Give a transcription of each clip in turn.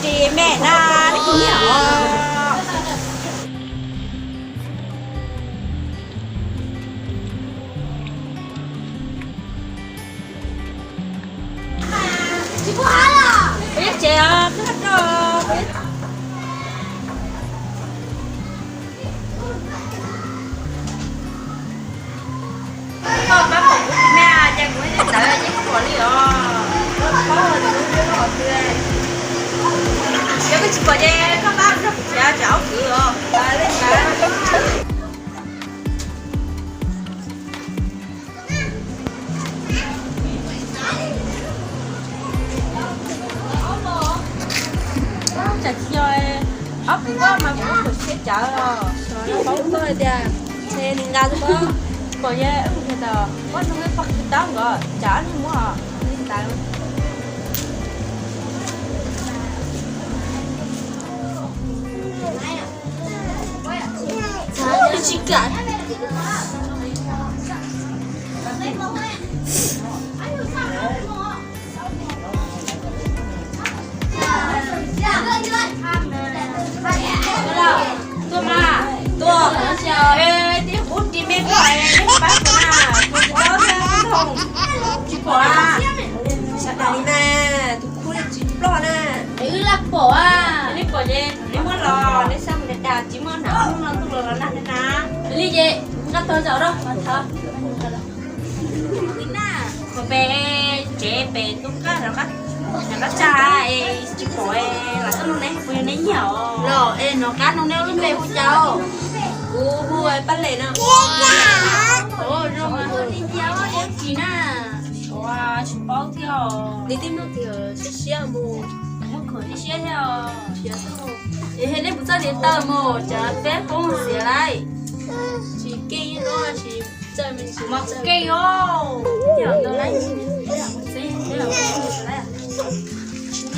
Ris me na, neb tsis nyiam os. Peb tsev os, peb rau. Koj pab pom kuv tus me, ces kuv tus ntawd yeej pom li os. Koj paub hais tias kuv tus me pom twg. Yog koj tsis pom ces koj pab nrog kuv txiav tsam ob kwv os. Tsam tsis yog ob kwv koj mas kuv muab kuv siab cawv os. Paub koj tias nws nqa xwb pob. Pom yog wb mus nrhiav tau, koj nug poj kwv tab nkaus tsam ob niag muab os. Li ntawd. Tuaj mas, tuaj. Twb qub ris me koj, neb pab kuv na, kuv tsis paub thiab, tsis pom na. Sawv daws li na, tus khub tsis ploj na. Wb laj pom a. Neb pom ces neb muab los, neb xav mus dag dag, tsis muaj hnav hnub no tuaj los los nag na. Li ces nqa tog zaum rau. Pem tsev pem tub qab, rov qab tsa es tsis pom es lam tuaj nug neb puas yog neb nyiam os. Los es nov qab nug neb lub npe hu cas? Kuv hu Paj Lem no. Zoo mas hu li ntsia ua dab tsi na. Tsis paub thiab os. Neb twb muaj kiag siab siab mus. Muaj kiag siab siab thiab os. Es neb puas txawj ntiav taw mus, tsam peb poob xiav lawm. Tsis keej no tsis txawj me ntsis mas keej os.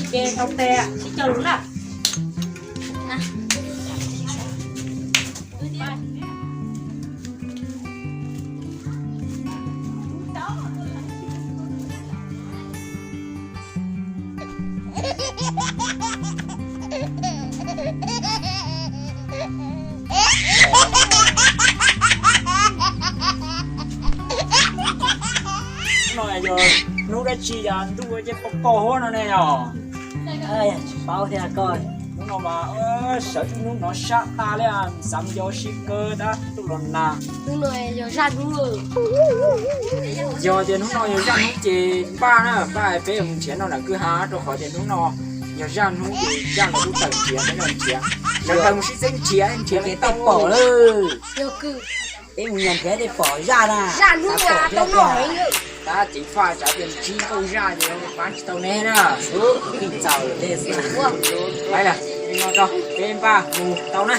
Ces tau tes sib cog lus na. No yog hnub dab tsi yog ntuj ua ces pom pom huab no ne yog? Tsis paub thiab koj. Hnub no mas sawv hnub no sab tas li, xav mus yos sib kawg tab tuaj los nag. Hnub no yog zaj hnub. Yog tias hnub no yog zaj hnub ces npaj na, npaj peb mus nrhiav noj nram kwj ha rau qhov tias hnub no yog zaj hnub ces zaj no lub tawm nrhiav peb no nrhiav. Sawv daws mus sib txeeb nrhiav, nrhiav ces tej pom lawm. Peb mus yos nrhiav tej pom zaj na. Zaj hnub no tau noj heev. Tab ceev faj tsav tias ntsib nkauj zaj ces pab tsis tau neb na. Ub, txaus lawm tej xwb. Peb npaj mus tau na.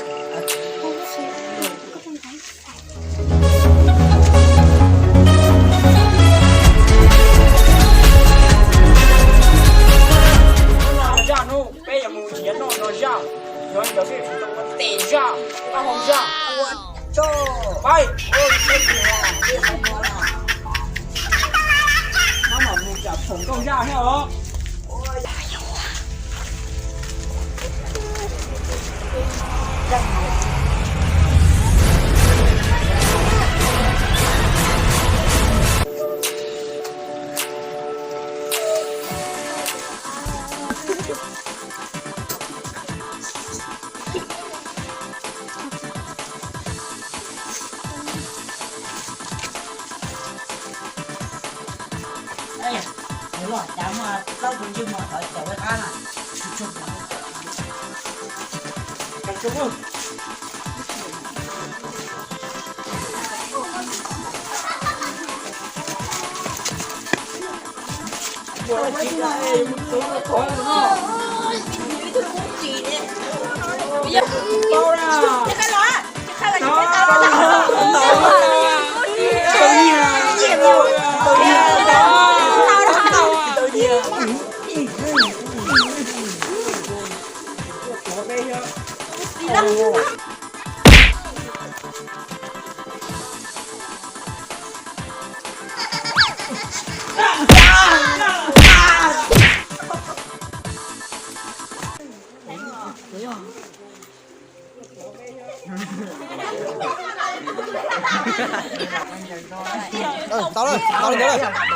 Zaj hnub peb yuav mus nrhiav noj no zaj, yog cov peb mus tau ua tes zaj, pab hau zaj. Pais. Nyob mam mus tsam thaum nkauj zaj thiab os. Los cas muaj plaub tus ntsej muag tod caum ua qab na. Tau lawm, tau li ntawd lawm.